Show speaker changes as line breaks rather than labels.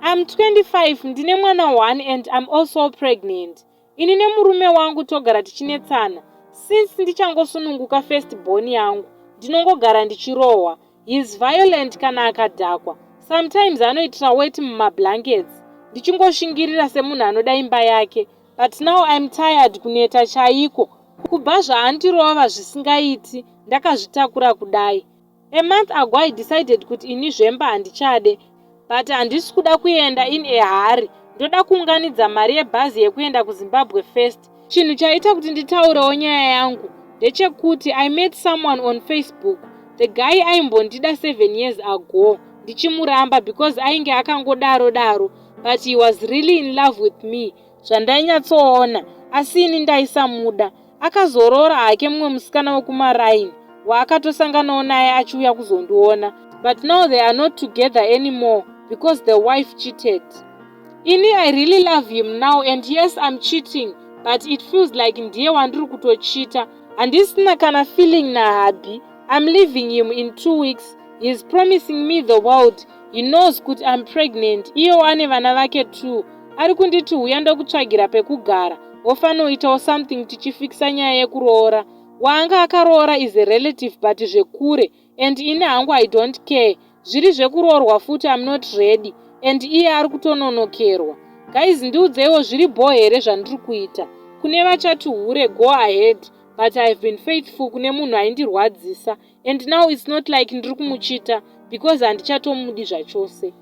I'm 25, ndine mwana 1 and I'm also pregnant. Ini nemurume wangu togara tichinetsana. Since ndichangosununguka first born yangu, ndinongogara ndichirohwa. He is violent kana akadhakwa. Sometimes anoitira weti mumablankets. Ndichingoshingirira semunhu anoda imba yake. But now I'm tired, kuneta chaiko. Kubva zvaandirova zvisingaiti, ndakazvitakura kudai. A month ago I decided kuti ini zvemba handichade, but handisi kuda kuenda in a hurry. Ndoda kuunganidza mari yebhazi yekuenda kuZimbabwe first. Chinhu chaita kuti nditaurewo nyaya yangu ndechekuti I met someone on Facebook. The guy aimbondida 7 years ago, ndichimuramba because ainge akangodaro daro, but he was really in love with me, zvandainyatsoona, asi ini ndaisamuda. Akazoroora hake mumwe musikana wekumaraini waakatosanganawo naye achiuya kuzondiona, but now they are not together anymore because the wife cheated. Ini I really love him now, and yes, I'm cheating, but it feels like ndiye wandiri kutochita. Handisina kana feeling nahubby. I'm leaving him in 2 weeks. He is promising me the world. He knows kuti I'm pregnant. Iyewo ane vana vake two. Ari kunditi huya ndokutsvagira pekugara, wofanoitawo something tichifikisa nyaya yekuroora. Waanga akaroora is a relative, but zvekure, and ini hangu I don't care. Zviri zvekuroorwa futi, I'm not ready, and iye ari kutononokerwa. Guys, ndiudzeiwo, zviri bho here zvandiri kuita? Kune vachati hure, go ahead, but I have been faithful kune munhu aindirwadzisa, and now it's not like ndiri kumuchita because handichatomudi zvachose.